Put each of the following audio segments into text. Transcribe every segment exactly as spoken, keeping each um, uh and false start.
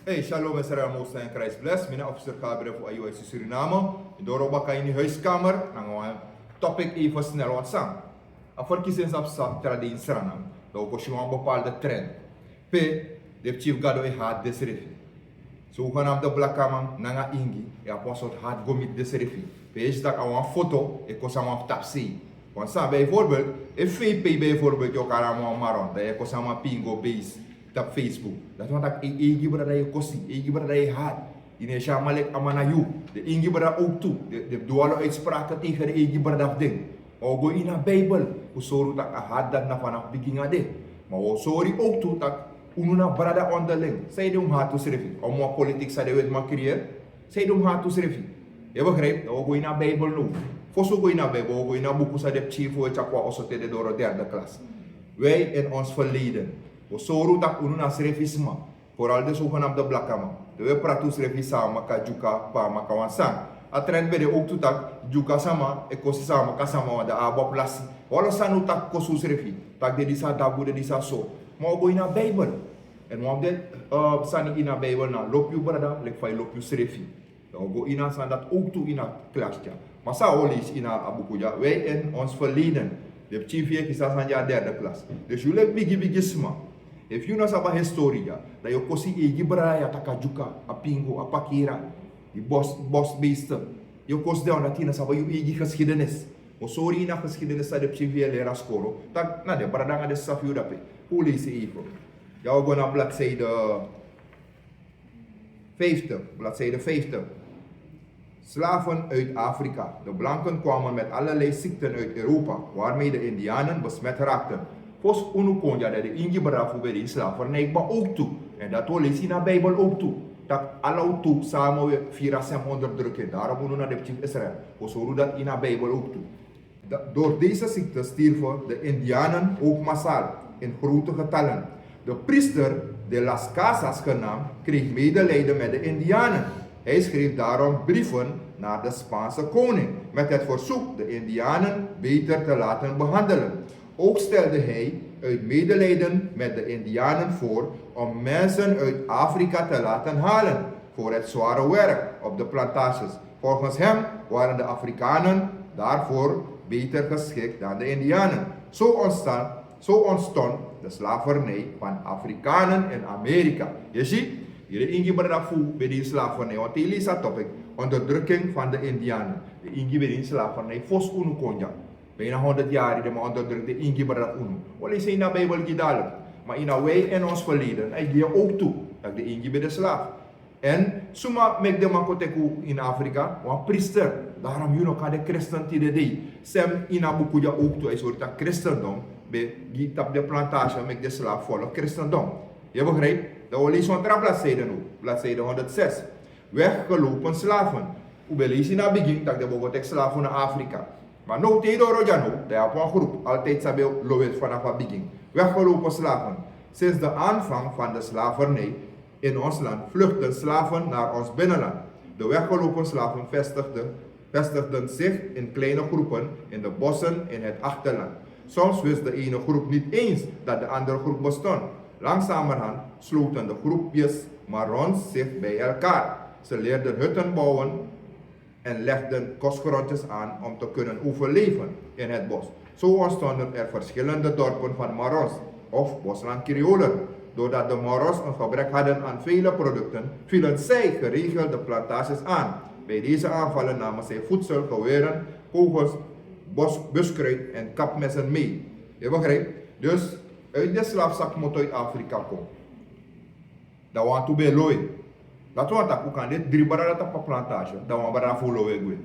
Hey, shalom, Israel, Most High in Christ bless. Mi na officer Gabriel fu I U I C Suriname. Mi doro baka ini huiskamer, nanga wan topic even snel, want san. A verkiezing sa psa tra den Sranan. Dan wi kon si wan bepaalde trend. Pe den Chief Gado e hati densrefi. Zogenaamde blakaman nanga ingi, e abi wan sort hati go miti densrefi. Pe yu e si tak' a wan foto e kon san wan fu tapsei. Want san, bijvoorbeeld, efu F P bijvoorbeeld, yu o kari a man wan maron, dan yu e kon san wan pingo beest tapu Facebook. Dati wani tak' yu eigi brada yu e kosi, eigi brada yu e hati. Yu no e si a man leki a man na yu. Den ingi brada ook tu, den, den du ala uitspraken tegen den eigi brada fu den. Ma wi o go ini a Bijbel fu sori unu tak' a hati dati na fanafu bigin a de. Ma wi o sori ook tu tak' unu na brada onderling. Sanede un mus hati unsrefi? Omwan politics san den wetiman creëer. Sanede un mus hati unsrefi? Yu e begrijp? Dan wi o go ini a Bijbel now. Fosi wi go ini a Bijbel, wi o go ini a buku san den pikin fu wi e tyari kon na oso te den doro derde klas. Wij in ons verleden. Wi o sori unu tak' unu na srefi sma. Vooral den zogenaamde blakaman. Te wi e prati unsrefi, Saamaka, Dyuka, Paamaka, wan san. A trend ben de ook tu tak' Dyuka sama e kosi Saamaka sama, want den abi oplasi. Wi o lasi san now tak' kosi unsrefi. Tak' den disi a dagu, den disi a so. Ma wi o go ini a Bijbel. Èn wan fu den, eh, sani ini a Bijbel na lobi yu brada leki fa yu lobi yusrefi. Dan wi o go ini a sani dati ook tu ini a klas dya. Ma san wi o leisi ini a buku dya, wij in ons verleden. Den pikin fu yu e kisi a sani dya a derde klas. Dus yu leki bigi bigi sma, efu yu no sabi a histori dya, dan yu o kosi yu eigi brada ya, tak' a Dyuka, a pingo, a pakira, di bos, bosbeesten. Yu o kosi den, omdat yu no sabi yu eigi geschiedenis. Wi o sori yu ini a geschiedenis san den pikin fu yu e leri na skoro, tak' na den brada nanga den sisa fu yu dape. Wi o leisi even. Dya wi o go na bladzijde vijftig, bladzijde vijftig. Slaven uit Afrika. De blanken kwamen met allerlei ziekten uit Europa, waarmee de Indianen besmet raakten. Fosi unu kon dya, dan den ingi brada fu wi ben de ini slavernij kba ook tu. Èn dati wi o leisi ini a Bijbel ook tu. Tak' ala wi tu sama wi e firi a sem onderdrukking. Daarom unu na den pikin fu Israel. Wi o sori unu dati ini a Bijbel ook tu. Da-, door deze ziekte stierven de Indianen ook massaal, in grote getallen. De priester de las Casas genaamd kreeg medelijden met de Indianen. Hij schreef daarom brieven naar de Spaanse koning met het verzoek de Indianen beter te laten behandelen. Ook stelde hij uit medelijden met de Indianen voor om mensen uit Afrika te laten halen voor het zware werk op de plantages. Volgens hem waren de Afrikanen daarvoor beter geschikt dan de Indianen. Zo ontstaan, zo ontstond de slavernij van Afrikanen in Amerika. Yu si, yu, den ingi brada fu wi ben de ini slavernij. Want te yu leisi a topic, onderdrukking van de Indianen. Den ingi ben de ini slavernij fosi unu kon dya. Bijna honderd yari den man onderdruk den ingi brada fu unu. Wi o leisi ini a Bijbel gi yu dadelijk. Ma ini a wij in ons verleden, a e gi yu ook tu tak' den ingi ben de slaaf. Èn suma meki den man kon teki unu ini Afrika? Wan priester. Daarom yu no kan de kristen tide dei. Sem ini a buku dya ook tu, a e sori tak' kristendom ben gi tapu den plantage, meki den slaaf volg kristendom. Yu e begrijp? Dan wi o leisi wan tra bladzijde now. Bladzijde honderd zes. Weggelopen slaven. Un ben leisi ini a bigin tak' den ben go teki slaven na Afrika. Ma now te yu doro dya now, dan yu abi wan groep altijd san ben lowe fanafu a bigin. Weggelopen slaven. Sinds de aanvang van de slavernij in ons land vluchtten slaven naar ons binnenland. De weggelopen slaven vestigden, vestigden zich in kleine groepen in de bossen in het achterland. Soms wist de ene groep niet eens dat de andere groep bestond. Langzamerhand sloten de groepjes Marons zich bij elkaar. Ze leerden hutten bouwen en legden kostgrondjes aan om te kunnen overleven in het bos. Zo ontstonden er verschillende dorpen van Marons of boslandcreolen. Doordat de Marons een gebrek hadden aan vele producten, vielen zij geregeld de plantages aan. Bij deze aanvallen namen zij voedsel, geweren, kogels, bos-, buskruid en kapmessen mee. Yu e begrijp? Dus uit de slaafsakmoto uit Afrika komt. Dan wantu ben e lowe. Dati wani taki un kan de dri brada tapu a plantage, dan wan brada fu un lowe gwe.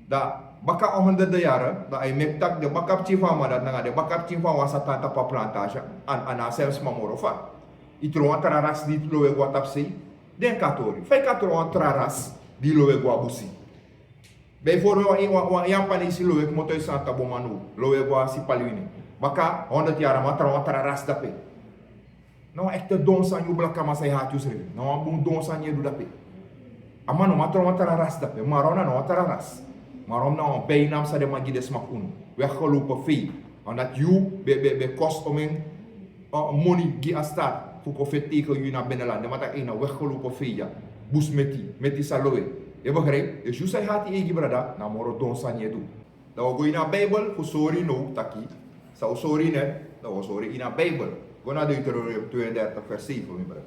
Dan baka honderde yari, dan a e meki taki den bakapikin fu a man dati nanga den bakapikin fu a wan sa tan tapu a plantage, a no a srefi sma moro fa. Yu tron wan tra ras di lowe go na tapusei, den kan tori. Fa yu kan tron wan tra ras di lowe go na busi? Bijvoorbeeld wan, wan, wan Yapanesi lowe kmoto ini Santa Boma now, lowe go na Sipaliwini. Baka honderd yari a man tron wan tra ras dape. Na wan ekte don sani, yu blakaman, san yu hati yusrefi. Na wan bun don sani yu e du dape. A man no man tron wan tra ras dape. Maron na no wan tra ras. Maron na wan bijnaam san den man gi den sma fu unu. Weggelopen vee. Omdat yu ben, ben, ben kost om en, eh, moni gi a staat. fu kon feti tegen yu ini a binnenland. Den man taki: "Ei, na weggelopen vee ya. Bus meti, meti sa lowe." Yu e begrijp? Dus yu san e hati yu eigi brada, na moro don sani yu e du. Dan wi o go ini a Bijbel fu sori yu now taki san wi sori yu net, dan wi o sori yu ini a Bijbel. Go na Deuteronomium tweeëndertig vers zeven, mi brada.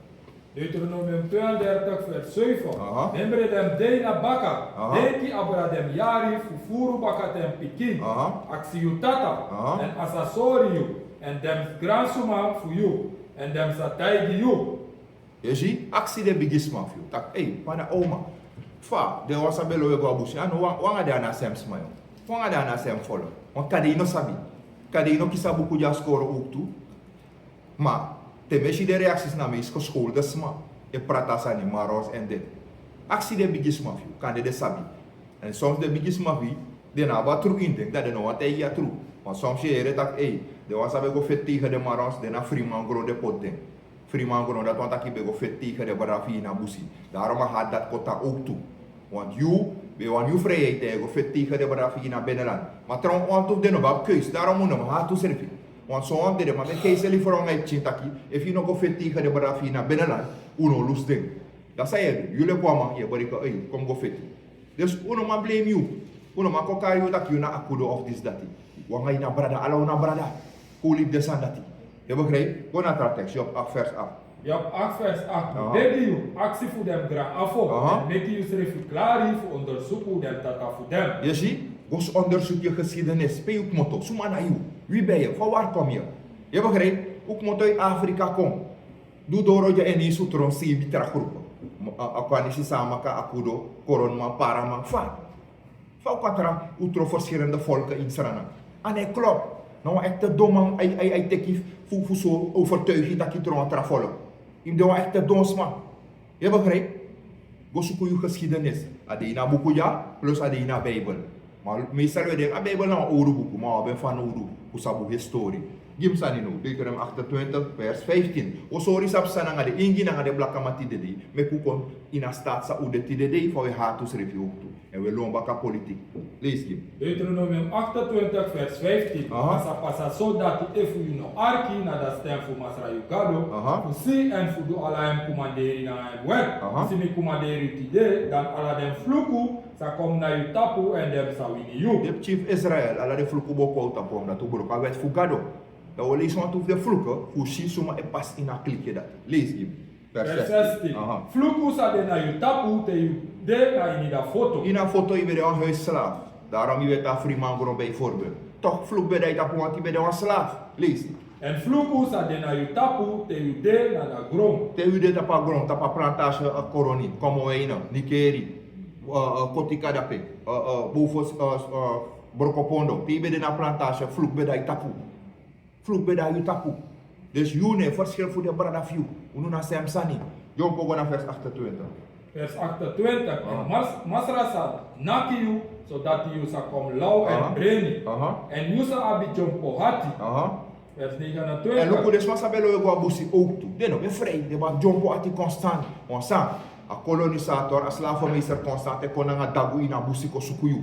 Deuteronomium tweeëndertig vers zeven. Aha. Memre den dei na baka. Aha. Denki abra den yari fu furu baka ten pikin. Aha. Aksi yu tata. Aha. Èn a sa sori yu. Èn den grandsuma fu yu. Èn den sa taigi yu. Yu si, aksi den bigisma fu yu. Taki: "Ei, fa na oma. Fa den wan san ben lowe go a busi, a no wan, wan anga den a na sem sma, yu. Wan anga den a na sem folo. Want kande yu no sabi. Kande yu no kisi a buku dya skoro owktu." Ma te mi e si den reacties, na mi e si gescholden sma e prati a sani, marons èn den. Aksi den bigisma fu yu, kande den sabi. Èn soms den bigisma fu yu, den no abi a tru ini den, dan den no wani taigi yu a tru. Ma soms yu e yere taki: "Ei, den wan san ben go feti tegen den marons, den na frimangron den poti den. Frimangron, dati wani taki yu ben go feti tegen den brada fu yu ini a busi. Daarom a hati dati kon tan owktu. Want yu ben wani yu vrijheid, dan yu e go feti tegen den brada fu yu ini a binnenland." Ma trouwens, wantu fu den no ben abi keus, daarom un no man hati unsrefi. Want sowan fu den, den man ben e geisel yu fu anga yu pikin taki, efu yu no go feti tegen den brada fu yu ini a binnenland, un no o lusu den. Dan san yu e du? Yu leki wan man, yu e bereken: "Ei, kon mi go feti." Dus un no man blame yu. Un no man kon kari yu taki yu na a kudo of disi dati. Wan anga yu na brada, ala un na brada. Kon un libi den sani dati. Yu e begrijp? Go na a tra teks, Job acht vers acht. Job acht vers acht. Aha. Begi yu, aksi fu den gran afo. Aha. Èn meki yusrefi klari fu ondersuku den tata fu den. Yu si, go ondersuku yu geschiedenis, pe yu kmoto, suma na yu, wi ben yu, fa wari kon yu. Yu e begrijp? Un kmoto ini Afrika kon. Du doro dya ini sutron, sibi tra grupu. A, a Akwanisi, Saamaka, Akudo, Koronman, Paraman, fa. Fa un kan tra, un tron verschillende volken ini Sranan. A no e klop. Na wan ekte donman, a e, a e, a e teki fu, fu so overtuigi taki tron wan tra volk. Yu mus de wan ekte donsma. Yu e begrijp? Go suku yu geschiedenis. A de ini a buku dya, plus a de ini a Bijbel. Ma meestal wi e denki a Bijbel na wan owru buku, ma wi abi en fanowdu fu sabi un historie. Gi mi sani now, Deuteronomium achtentwintig vers vijftien. Un o sori sabi san nanga den ingi nanga den blakaman tide dei, meki un kon ini a staat san un de tide dei, fa wi e hati unsrefi owktu. Èn wi e lon baka politik. Leisi gi mi. Deuteronomium achtentwintig vers vijftien. Aha. A sa pasa so dati efu yu no arki na a stem fu Masra yu Gado, aha, fu si èn fu du ala en komanderi nanga en wet, aha, disi mi komanderi yu tide, dan ala den fluku sa kon na yu tapu èn den sa wini yu. Den pikin fu Israel, ala den fluku bo kon na un tapu, omdat un broko a wet fu Gado. Dan wi o leisi wantu fu den fluku, fu si suma e pasi ini a kliki dati. Leisi gi mi. Vers zestien. Aha. Fluku sa de na yu tapu te yu de na ini a foto. Ini a foto yu ben de wan huisslaaf. Daarom yu ben tan frimangron bijvoorbeeld. Toch fluku ben de na yu tapu, want yu ben de wan slaaf. Leisi. Èn fluku sa de na yu tapu te yu de na a gron. Te yu de tapu a gron, tapu a plantage, eh, Koroni, Komowijnen, Nickerie, eh, eh, Kotika dape, eh, eh, Bofos, eh, eh, Brokopondo. Te yu ben de na a plantage, fluku ben de na yu tapu. Fluku ben de na yu tapu. Dus yu no e verschil fu den brada fu yu. Unu na sem sani. Dyompo go na vers achtentwintig. Vers achtentwintig. Aha. Èn mas-, Masra sa naki yu, sodati yu sa kon law èn, aha, breni. Aha. Èn yu sa abi dyompo ati. Aha. Vers negenentwintig. Èn luku, den sma san ben lowe go a busi owktu, den no ben frei, den ben abi dyompo ati konstant. Wan san, a kolonisator, a slavenmeester konstant e kon nanga dagu ini a busi kon suku yu.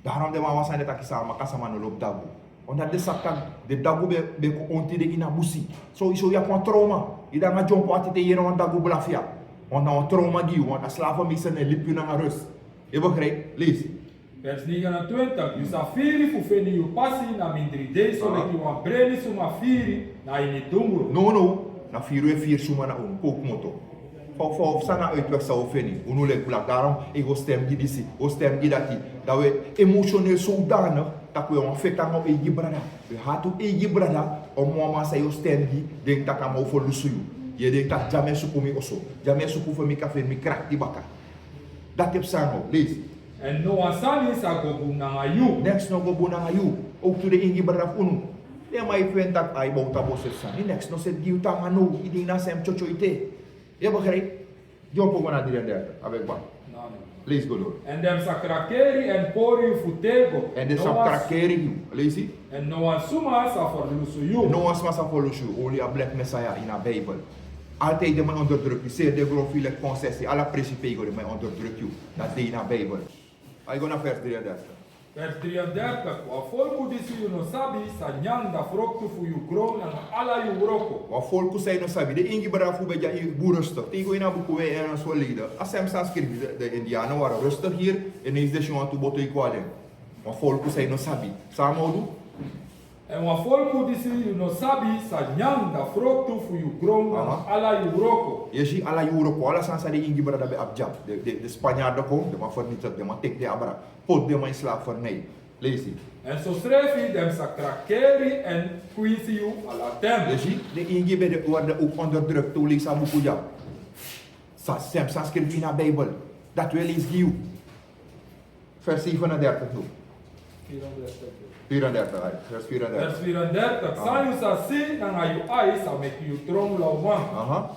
Daarom den man wan sani e taki Saamaka sama no lobi dagu. Omdat den sabi taki den dagu ben, ben kon onti den ini a busi. So, so yu abi wan trauma. Yu de nanga dyompo ati te yu yere wan dagu blafu ya. Want na wan trauma gi yu, want a slavenmeester no e libi yu nanga rust. Yu e begrijp? Leisi. Vers negenentwintig. Yu sa firi fu feni yu pasi na mindri dei, aha, soleki wan breni suma firi na ini dungru. No, no. Na firi wi e firi suma na unu, kon un kmoto. Fa, fa, fa san na a uitweg san wi o feni? Unu leki blaka, daarom yu go stem gi disi, go stem gi dati. Dan wi e emotioneel zodanig taki wi e wani feti nanga wi eigi brada. Wi e hati wi eigi brada, omeni wan man san yu o stem gi, denki taki a man o ferlusu yu. Yu e denki taki dya mi e suku mi oso, dya mi e suku fu mi kan feni mi krakti baka. Dati e psa now, leisi. Èn no wan sani sa go bun nanga yu. Neks no go bun nanga yu. Owktu den ingi brada fu unu. Den man e feni taki ai, bowtu a boso sani, neks no seti gi yu te nanga now, yu de ini a sem tyotyo ete. Yu e begrijp? Dyompo go na drieëndertig, a ben kba. Leisi go doro. Èn den sa krakeri èn pori yu fu tego. Èn den sa krakeri yu. Leisi. Èn no wan suma sa ferlusu yu. No wan suma sa ferlusu yu. Only a black Messiah ini a Bijbel. Altijd den man e onderdruk yu. Seri den gron fu yu leki concessie. Ala presi pe yu go den man e onderdruk yu. Dati de ini a Bijbel. Ai go na vers drieëndertig. Vers drieëndertig. Wan folku disi yu no sabi sa nyan da froktu fu yu gron nanga ala yu wroko. Wan folku san yu no sabi. Den ingi brada fu ben dya, yu bun rustig. Te yu go ini a buku We en ons verleden. A sem san skrifi, den, den Indianen wara rustig hier. En ineens den si wantu boto e kon na den. Wan folku san yu no sabi. San a man o du? Èn wan folku disi yu no sabi sa nyan da froktu fu yu gron nanga ala yu wroko. Yu e si, ala yu wroko, ala sani san den ingi brada ben abi dya. Den, den, den Spanjaard kon, den man vernietig, den man teki den abra. Poti den man ini slavernij. Leisi. Èn sosrefi den sa krakeri èn kwinsi yu ala ten. Yu e si, den ingi ben de worden ook onderdrukt. Te un leisi a buku dya. San, sem san skrifi ini a Bijbel. Dati wi e leisi gi yu. Vers zevenendertig, no. Vierendertig. Vierendertig, right. Vers vierendertig. Vers vierendertig. Aha. San yu sa si nanga yu ai sa meki yu tron lawman. Aha.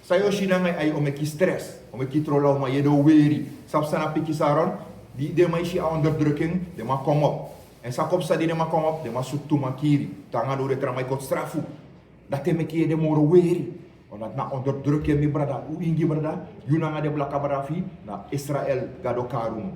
San yu o si nanga yu ai o meki yu stres, o meki yu tron lawman, yu ede o weri. Sabi san na piki san ron, di den man e si a onderdruking, den man kom op. Èn san kon psa di den man kom op, den man sutu tu man kiri. Te nanga doro den tra man e koti strafu. Dati e meki yu ede moro weri. Omdat na onderdruking, mi brada, un ingi brada, yu nanga den blaka brada fu yu, na Israel Gado kari unu.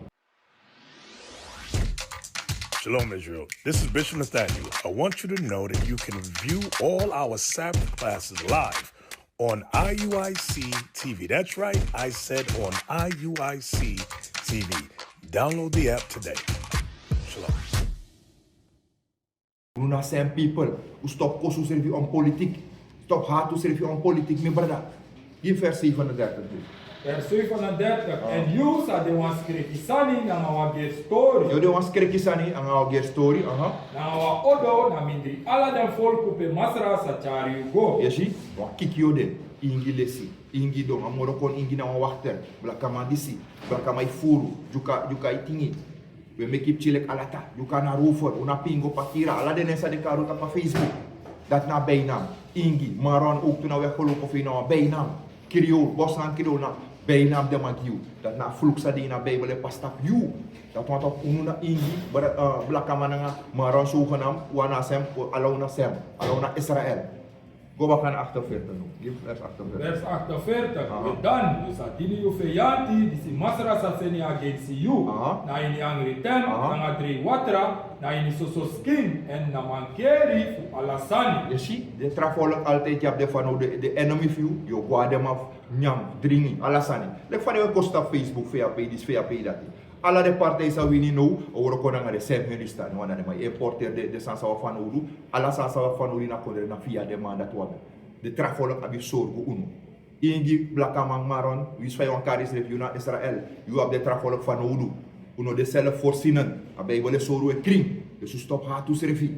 Shalom, Israel. This is Bishop Nathaniel. I want you to know that you can view all our Sabbath classes live on I U I C T V. That's right, I said on I U I C T V. Download the app today. Shalom. Unu na same people. Un stop kosi unsrefi on politik. Stop hati unsrefi on politik, mi brada. Gi vers zevenendertig tu. Vers zevenendertig. Ah. Èn yu sa de wan skreki sani nanga wan geri stori. Yu o de wan skreki sani nanga wan geri stori, aha. Nanga wan odo na mindri ala den folku pe Masra sa tyari yu go. Yu e si, wan kiki yu o de, ingi lesi, ingi don, a moro kon ingi na wan wakter, blakaman disi, blakaman e furu, dyuka, dyuka e tingi. Wi e meki pikin leki Alata, Dyuka na Rover, un na Pingo, Pakira, ala den nen san den kari un tapu a Facebook. Dati na bijnaam. Ingi, Maron, ook tu na weggelopen fu yu na wan bijnaam. Creool, Bosland Creool na bijnaam den man gi yu. Dati na a vloek san de ini a Bijbel e pasa tapu yu. Dati wani taki unu na ingi, bra-, eh, blakaman nanga Maron zogenaamd, wan na sem, ala un na sem, ala un na Israel. Go baka na achtenveertig no. Gi vers achtenveertig. Vers achtenveertig. Aha. We dan, yu sa dini yu feyanti, disi Masra sa seni agensi yu. Aha. Na ini angri ten, aha, nanga drei watra, na ini soso skin, èn na mankeri fu ala sani. Yu e si, den tra folk altijd yu abi den fanowdu, den, den enemy fu yu, yu o go na den man fu nyan, dringi, ala sani. Leki fa den e kosi tapu Facebook, fe a pei disi, fe a pei dati. Ala den partij san wini now, o wroko nanga den sem heri stan, want na den man e importeri den, den sani san wi abi fanowdu, ala sani san wi abi fanowdu ini a kondre na via den man dati wi abi. Den tra folk abi sorgu unu. Ingi, blakaman, Maron, winsi fa yu wani kari yusrefi, yu na Israel, yu abi den tra folk fanowdu. Un no de zelfvoorzienend. A Bijbel e sori wi krin. Dus un stop hati unsrefi.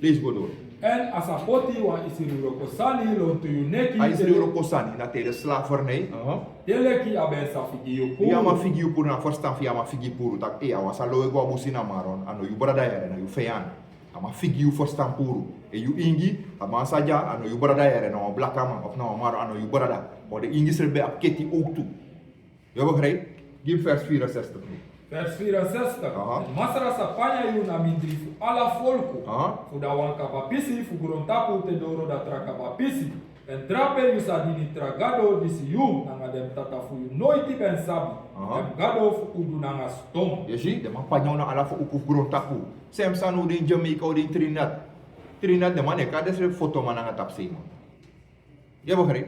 Leisi go doro. Èn a sa poti wan isri wroko sani lontu yu neki. A isri wroko sani na tijdens slavernij. Aha. Te leki a ben sa figi yu puru. Yu a man figi yu puru, na ferstan fu yu a man figi puru. Taki, eh, a wan san lowe go a busi na Maron, a no yu brada yere, na yu feyanti. A man figi yu ferstan puru. Èn yu ingi, a man san de dya, a no yu brada yere, na wan blakaman, of na wan Maron, a no yu brada. Want den ingi srefi ben abi keti ook tu. Yu e begrijp? Gi mi vers vierenzestig no. Vers vierenzestig. Aha. Èn Masra sa panya yu na mindri fu ala folku. Aha. Fu da wan kaba pisi fu grontapu te doro da tra kaba pisi. Èn drape yu sa dini tra gado disi yu nanga den tata fu yu noiti ben sabi. Aha. Den gado fu udu nanga ston. Yu e si, den man panya unu na ala fo uku fu grontapu. Sem san un de ini Jamaica, un de ini Trinidad. Trinidad, den man no e kari densrefi fotoman nanga tapuseiman. Yu e begrijp?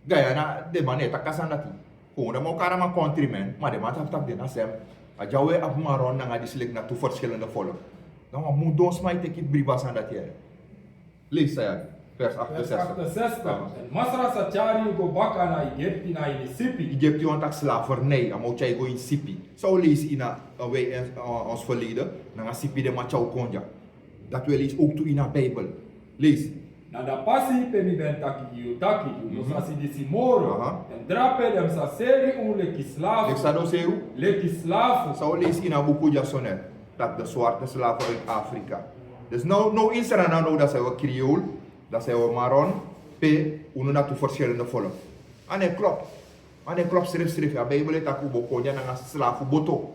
Guyana, den man no e taki a sani dati. Kon den man o kari a man countryman, ma den man sabi taki den na sem. A dya wi e abi Maron nanga disi leki na tu verschillende volk. Dan wan mu don sma e teki bribi a sani dati yere. Leisi san yu abi. Vers achtenzestig. Vers achtenzestig. Aha. Èn Masra sa tyari yu go baka na Egipti na ini sipi. Egipti wani taki slavernij, a man o tyari yu go ini sipi. San un leisi ini a, a, wi en, a, ons verleden, nanga sipi den man tyari un kon dya. Dati wi e leisi ook tu ini a Bijbel. Leisi. Na da pasi pe mi ben taki gi yu taki, yu no sa si disi moro. Aha. Èn drape den sa seri un leki slafu. Leki san den o seri un? Leki slafu. San un leisi ini a buku dya so net. Taki den zwarte slaven uit Afrika. Dus now, now in Sranan now, dan zijn we Creool, dan zijn we Maron, pe unu na tu verschillende volk. A no e klop. A no e klop srefsrefi, a Bijbel e taki un bo kon dya nanga slafu boto.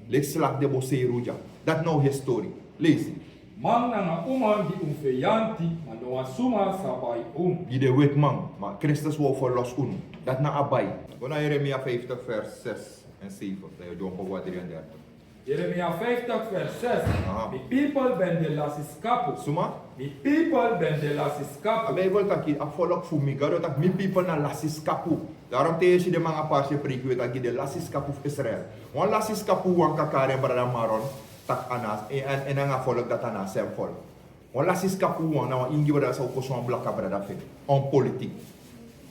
Leki slafu den bo seri un dya. Dati na un histori. Leisi. Man nanga uman di un feyanti, ma no wan suma sa bai un. Gi den wetiman, ma Kristus wou ferlosi unu. Dati na a bai. Go na Jeremia vijftig vers zes en zeven, dan yu o dyompo go na drieëndertig. Jeremia vijftig vers zes. Aha. Mi people ben de lasi skapu. Suma? Mi people ben de lasi skapu. A Bijbel taki, a volk fu mi, Gado taki, mi people na lasi skapu. Daarom te yu e si den man a parse preiki, wi e taki de lasi skapu fu Israel. Wan lasi skapu wan kan kari en brada Maron, taki a na, en, en, en nanga a volk dati a na a sem volk. Wan lasi skapu wan na wan ingi brada san o kosi wan blaka brada fu en. On politik.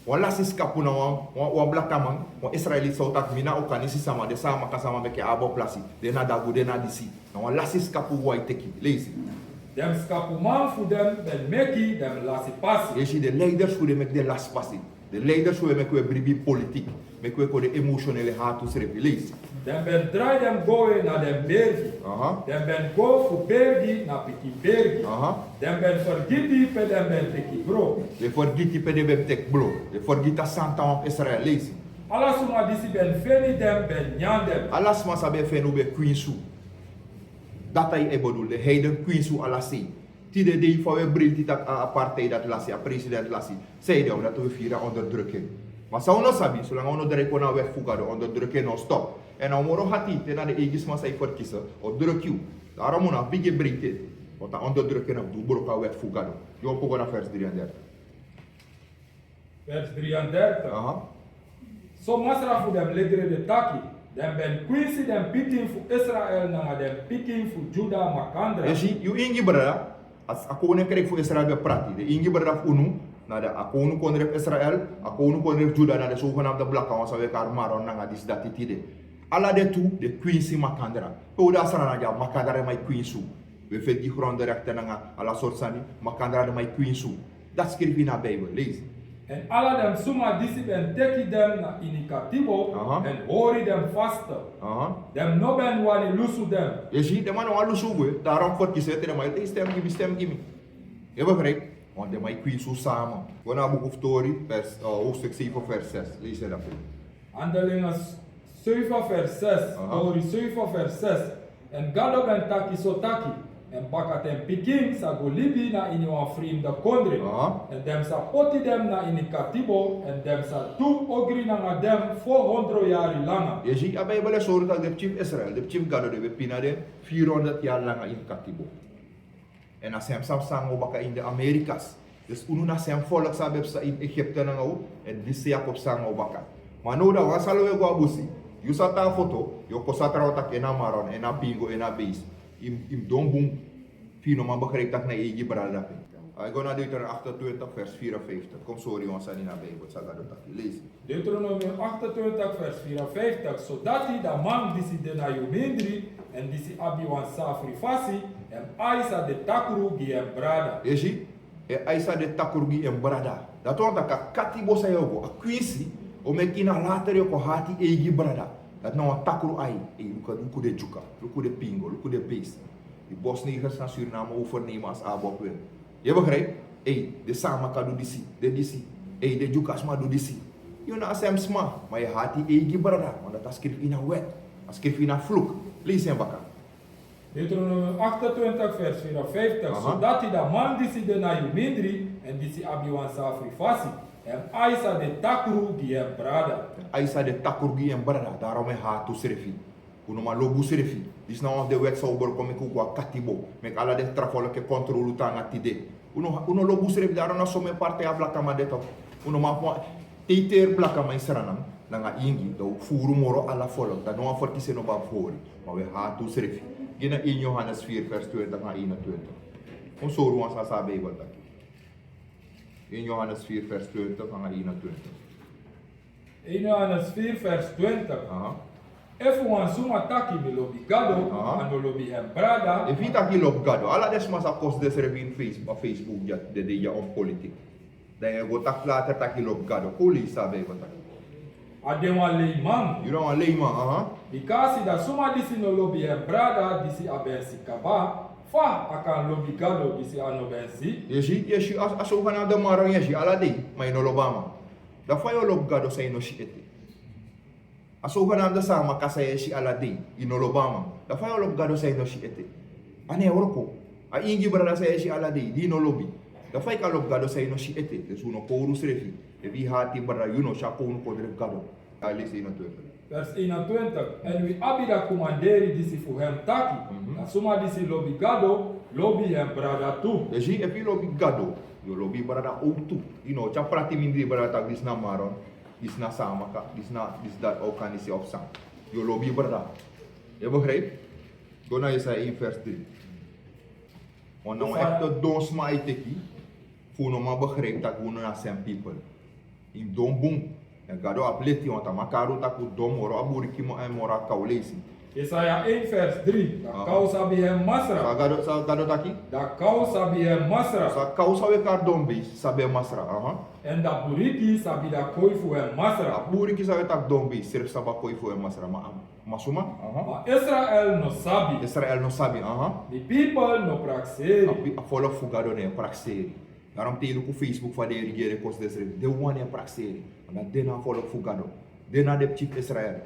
Wan lasi skapu na wan, wan, wan blakaman, wan Israeliti san o taki mi na Okanisi sama, den Saamaka sama meki a abi a plasi, den na dagu, den na disi. Na wan lasi skapu wan e teki. Leisi. Den skapuman fu den ben meki den lasi pasi. Yu e si den leiders fu den meki den lasi pasi. Den leiders fu den meki wi e bribi politik. Meki wi e kon de emotionele hati wi srefi. Leisi. Den ben drai den gwe na den bergi. Aha. Den ben go fu bergi na pikin bergi. Aha. Den ben fergiti pe den ben teki bro. Den fergiti pe den ben teki bro. Den fergiti a santa wan fu Israel. Leisi. Ala suma disi ben feni den ben nyan den. Ala suma san ben feni un ben kwinsi un. Dati a e bedoel, den heiden kwinsi un ala sei. Tide dei fa wi e breiti taki a, a partij dati lasi, a president lasi. San ede, omdat wi e firi a onderdrukken. Ma san un no sabi, solanga un no drai kon na wet fu Gado, onderdrukken no stop. Èn a o moro hati te na den eigi sma san e ferkisi o druku yu. Daarom un no abi bigin breiti ete. Want a onderdrukken abi du broko a wet fu Gado. Yu opo go na vers drieëndertig. Vers drieëndertig. Aha. So Masra fu den leiders taki, den ben kwinsi den pikin fu Israel nanga den pikin fu Juda makandra. Yu e si, yu ingi brada, a, a koninkrijk fu Israel ben prati. Den ingi brada fu unu, na den, a koninkrijk fu Israel, a koninkrijk fu Juda, na den zogenaamde blakaman san wi e kari Maron nanga disi dati tide. Ala den tu, den kwinsi makandra. Pe un de a Sranan dya, makandra den man e kwinsi un. Wi e feti gi grondenrechten nanga ala sortu sani, makandra den man e kwinsi un. Dati skrifi ini a Bijbel, leisi. Èn ala den suma disi ben teki den na ini katibo, aha, èn hori den vast. Aha. Den no ben wani lusu den. Yu e si, den man no wani lusu un gwe, daarom ferkisi ete den man e taki stem gi mi, stem gi mi. Yu e begrijp? Want den man e kwinsi un sama. Go na a buku fu Tori, vers, eh, hoofdstuk zeven, vers zes. Leisi en dan. Handelingen zeven vers zes, aha, Tori zeven vers zes. Èn Gado ben taki so taki, èn bakatenpikin sa go libi na ini wan fremde kondre. Aha. Èn den sa poti den na ini katibo, èn den sa du ogri nanga den fo hondro yari langa. Yu e si, a Bijbel e sori taki den pikin fu Israel, den pikin fu Gado, den ben pina den firi hondro yari langa ini katibo. Èn a sem sani psa nanga un baka ini den Amerikas. Dus unu na a sem volk san ben psa ini Egipte nanga un, èn disi ya kon psa nanga un baka. Ma now dan wan sani wi e go a busi, yu sa tan a foto, yu o kon sa trawan taki en na Maron, en na Pingo, en na Beest. Yu, yu mus don bun, fu yu no man begrijp taki na yu eigi brada dape. A e go na Deuteronomium achtentwintig vers vierenvijftig. Kon mi sori yu wan sani na Bijbel san Gado taki. Leisi. Deuteronomium achtentwintig vers vierenvijftig. Sodati a man disi de na yu mindri, èn disi abi wan safri fasi, en ai sa de takru gi en brada. Yu e si, en ai sa de takru gi en brada. Dati wani taki a katibo san yu o go, a kwinsi o meki na later yu o kon hati eigi brada. Dati na wan takru ai. Ei, luku, luku den dyuka, luku den pingo, luku den beest. Di bosnegers na Suriname overnemen als A B O P wen. Yu e begrijp? Ei, den Saamaka du disi, den disi. Ei, den Dyuka sma du disi. Yu na a sem sma, ma yu hati yu eigi brada, want dati a skrifi ini a wet. A skrifi ini a vloek. Leisi en baka. Deuteronomium achtentwintig vers vierenvijftig. Aha. Sodati a man disi de na yu mindri, èn disi abi wan safri fasi, en ai sa de takru gi en brada. En ai sa de takru gi en brada, daarom en hati un srefi. Un no man lobi un srefi. Disi na wan fu den wet san un broko meki un go a katibo. Meki ala den tra volk e kontrol un te nanga tide. Un no, un no lobi un srefi, daarom na somen partij a blakaman de toch. Un no man pon, te yu teri blakaman ini Sranan nanga ingi, dan un furu moro ala volk. Dan no wan ferkisi no ben abi fu hori. Ma wi e hati un srefi. Gi na één Johannes vier vers twintig nanga eenentwintig. Un sori wan sani san a Bijbel taki. Één Johannes vier vers twintig nanga eenentwintig. Één Johannes vier vers twintig. Aha. Efu wan suma taki mi lobi Gado, aha, a no lobi en brada. Efu yu taki yu lobi Gado, ala den sma sa kosi densrefi ini Face-, Facebook dya, den de dya on politik. Dan yu e go taki later taki yu lobi Gado. Kon leisi san a Bijbel taki. A de wan leiman. Yu na wan leiman, aha. Bikasi a suma disi no lobi en brada disi a ben si kaba, fa a kan lobi Gado disi a no ben si? Yu e si, yu e si, a, a so yu go na den Maron, yu e si ala dei, ma yu no lobi a man. Dan fa yu o lobi Gado san yu no si ete? A so yu go na den Saamaka san yu e si ala dei, yu no lobi a man. Dan fa yu o lobi Gado san yu no si ete? A no e wroko. A ingi brada san yu e si ala dei, di yu no lobi. Dan fa yu kan lobi Gado san yu no si ete? Dus un no kowru unsrefi. Efu yu hati brada, yu no si a kownu kondre fu Gado. A leisi eenentwintig. Vers eenentwintig. En wi abi da kumanderi disi fu hem taki: Mhm. Na suma disi lobi Gado, lobi hem brada tu. Dus efu yu lobi Gado, yu lobi brada ook tu. Yu no tyari prati mindri brada taki disi na Maron, disi na Samaka, disi na, disi dati, Okanisi of san. Yu lobi brada. Yu begrijp? Go na Yesaya één vers drie. Want na wan Yesaya. Ekte don sma e teki, fu no man begrijp taki unu na same people. Yu don bun. En Gado abi leti, want a man kari un taki un don moro a buriki mo-, en moro a kaw. Leisi. Yesaya één vers drie. Da Aha. Kaw sabi hem masra. San Gado, san Gado taki? Da kaw sabi hem masra. San kaw san we kari don beest sabi hem masra. Aha. En da buriki sabi da koi fu hem masra. A buriki san we taki don beest srefi sabi a koi fu hem masra. Ma, ma suma? Aha. Ma Israel no sabi. Israel no sabi, aha. Mi people no prakseri. A pi-, a volk fu Gado no e prakseri. Daarom te yu luku Facebook fa den e regeri e kosi densrefi. Den wawan no e prakseri. Want na den na a volk fu Gado. Den na den pikin fu Israel.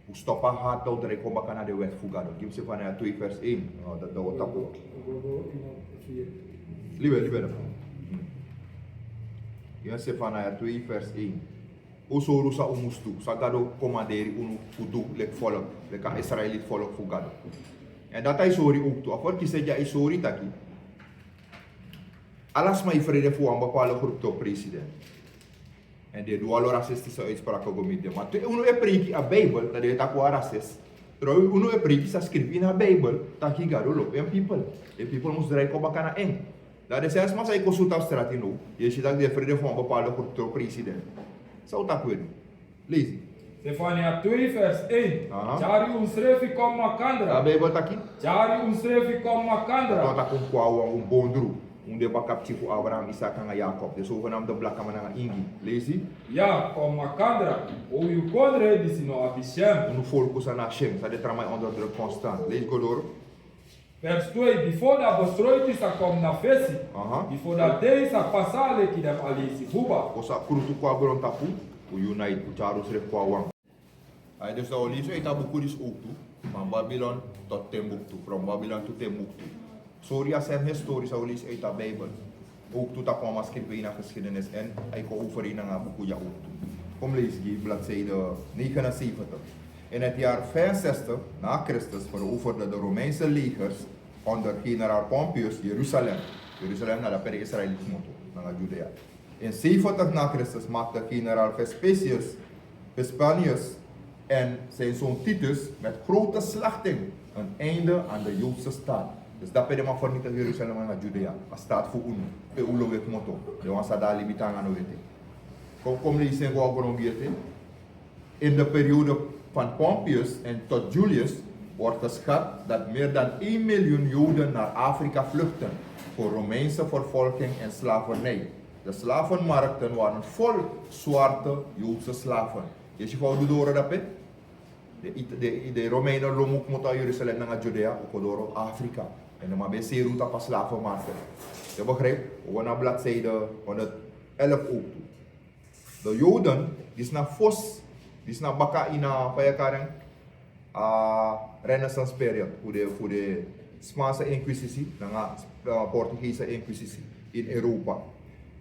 Un stop a hati, un drai kon baka na den wet fu Gado. Gi mi Sefania twee vers één. No, dati, dati un o tapu. Libi, libi, dati. Hmm. Gi mi Sefania twee vers één. Un sori un san un mus du, san Gado komanderi unu fu du leki volk, leki a Israeliti volk fu Gado. En dati a e sori ook tu, a ferkisi dya e sori taki ala sma e frede fu wan bepaalde groep toon president. En den e du wan lo rasistische uitspraken go miti den. Ma te unu e preiki a Bijbel, dan den e taki wan rasist. Terwijl unu e preiki san skrifi ini a Bijbel, taki Gado lobi en people. En people mus drai kon baka na en. Dan den srefi sma san e kon sutu tapu strati now, yu e si taki den e frede fu wan bepaalde groep toon president. San un taki un e du? Leisi. Sefania twee vers één. Aha. Tyari unsrefi kon makandra. A Bijbel taki? Tyari unsrefi kon makandra. Dati wani taki un kon na wan, un bondru. Un de baka pikin fu Abraham, Isak nanga Yakob. Den zogenaamde blakaman nanga ingi. Leisi. Ya, kon makandra. O yu kondre disi no abi syen. Unu folku san no abi syen, san den tra man e onderdruk konstant. Leisi go doro. Vers twee, bifo da besroiti sa kon na fesi, aha, bifo da dei sa pasa leki den aleisi buba. Bifo sa krutu kon na grontapu, un unite, un tyari unsrefi kon na wan. Ai, dus dan un o leisi uit a buku disi ook tu, van Babylon tot Timbuktu, from Babylon to Timbuktu. Sori a same historie san un o leisi uit a Bijbel. Ook tu taki wan man skrifi ini a geschiedenis en a e kon overeen nanga a buku dya ook tu. Kom leisi gi bladzijde negenenzeventig. In het jaar vijfenzestig na Christus veroverden de Romeinse legers onder generaal Pompeius Jeruzalem. Jeruzalem na dape den Israëlieten kmoto, nanga Judea. In zeventig na Christus maakte generaal Vespasius, Vespasianus en zijn zoon Titus met grote slachting een einde aan de Joodse staat. Dus dape den man vernietig Jeruzalem nanga Judea, a staat fu unu, pe un lobi kmoto, den wan san de a libi tanga no weti. Kom, kom leisi en go na gron gi ete. In de periode van Pompeius en tot Julius wordt geschat dat meer dan één miljoen Joden naar Afrika vluchtten voor Romeinse vervolging en slavernij. De slavenmarkten waren vol zwarte Joodse slaven. Yu e si fa un du doro dape? Den, den, den Romeinen lobi un kmoto na Jeruzalem nanga Judea, un kon doro Afrika. En den man ben e seri un tapu a slavenmarkt. Yu begrijp? Un go na bladzijde honderd elf ook tu. De Joden, disi na fosi, disi na baka ini a, fa yu e kari en, a Renaissance period, fu den, fu den Spaanse inquisitie, nanga, eh, Portugese inquisitie in Europa.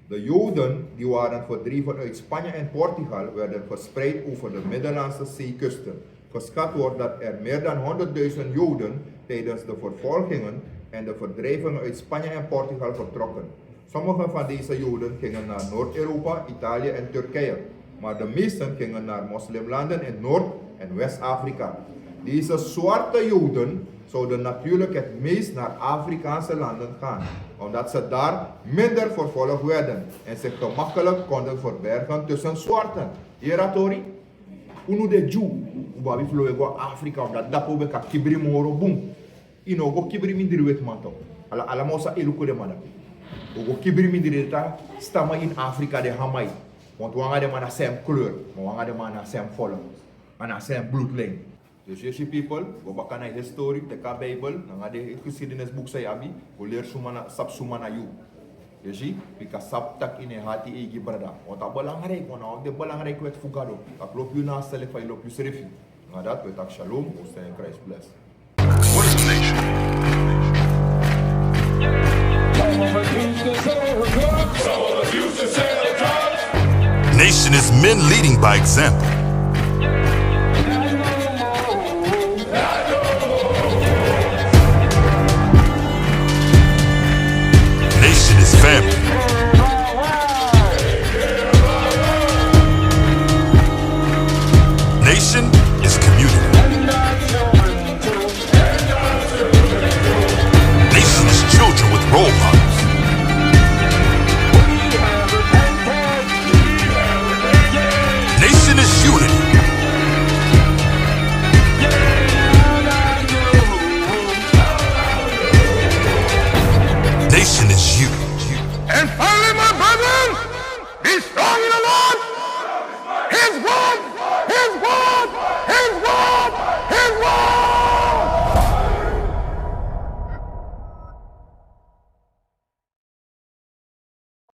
De Joden die waren verdreven uit Spanje en Portugal werden verspreid over de Middellandse zeekusten. Geschat wordt dat er meer dan honderdduizend Joden tijdens de vervolgingen en de verdrijvingen uit Spanje en Portugal vertrokken. Sommige van deze Joden gingen naar Noord-Europa, Italië en Turkije, maar de meesten gingen naar moslimlanden in Noord- en West-Afrika. Deze zwarte Joden zouden natuurlijk het meest naar Afrikaanse landen gaan, omdat ze daar minder vervolgd werden en zich gemakkelijk konden verbergen tussen zwarten. Yere a tori? Unu den Dyu, un ben abi fu lowe go na Afrika, omdat dape un ben kan kibri moro bun. Yu no go kibri mindri wetiman tu. Ala, ala man o sa e luku den man dape. Un go kibri mindri den tra stammen in Afrika, den Hamai. Want un nanga den man na same kleur, ma un nanga den man na same volk. A na same bloodlijn. Dus yu e si, people, go baka na yu historie, teki a Bijbel, nanga den geschiedenisboek san yu abi, go leri suma na, sabi suma na yu. Yu e si, bika sabi taki yu no e hati yu eigi brada. Want a belangrijk, want na wan fu den belangrijke wet fu Gado. Taki lobi yu naaste leki fa yu lobi yusrefi. Nanga dati wi e taki shalom, wi o stan in Christ bless. What is a nation? Nation is men leading by example.